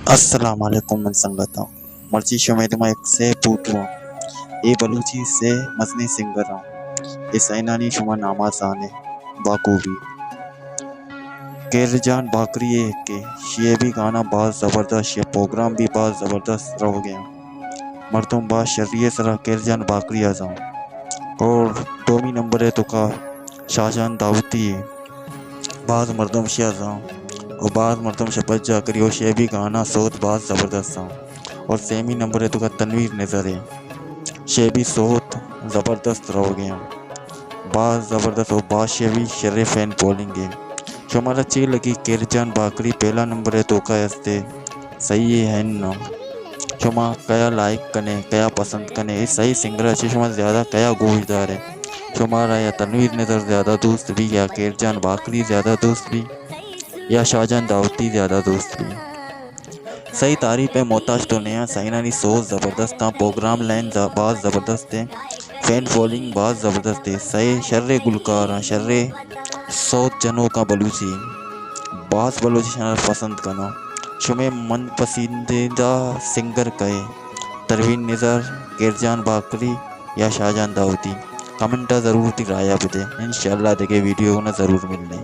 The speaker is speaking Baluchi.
السلام علیکم من سنگتاں، مرچی شمئے دما یک سئے پوٹواں۔ اے بلوچی سئے مزنیں سنگر آں۔ اے سئینانی شما ناما زانے باکوبی۔ کیر جان باکری اے یکے، شی ءَ بھی گانا باز زبردست، شی ءِ پروگرام بھی باز زبردست روگے آں۔ مردم باز شری ءِ سرا کیر جان باکری ءَ زان۔ اور دومی نمبر ءِ توکا شاہ جان داؤدی اے۔ باز مردم شی ءَ زان و باز مردم شپت جا کری و شی ءِ بھی گانا سوت باز زبردست آں۔ اور سیمی نمبر ءِ توکا تنویر نظر اے، شی ءِ بھی سوت زبردست روگے آں۔ باز زبردست و باز شی ءِ بھی شریں فین فالوئنگ اے۔ شمارا چے لگی کیر جان باکری پہلا نمبر ءِ توکا استے؟ صحیح اے ہن نا؟ شما کیا لائک کنے، کیا پسند کنے؟ اے سئے سنگر ءَ چہ شما زیادہ کیا گوش دارے؟ شمارا یا تنویر نظر زیادہ دوست بی، یا کیر جان باکری زیادہ دوست بی، یا شاہ جان داؤدی زیادہ دوست بی؟ سئے تعریف ءِ محتاج تو نیاں، سئینانی سوز زبردست آں، پروگرام لائن ز-، باز زبردست اے، فین فالوئنگ باز زبردست اے، سئے شریں گلکار آں، شریں سوت جنوک آں بلوچی۔ باز بلوچ اشانا پسند کناں۔ شمئے من پسندیدہ سنگر کئے؟ تنویر نظر، کیر جان باکری یا شاہ جان داؤدی؟ کمنٹ ءَ ضرور وتی رائے ءَ بدے۔ انشاءاللہ دگہ ویڈیو نا ضرور ملنے۔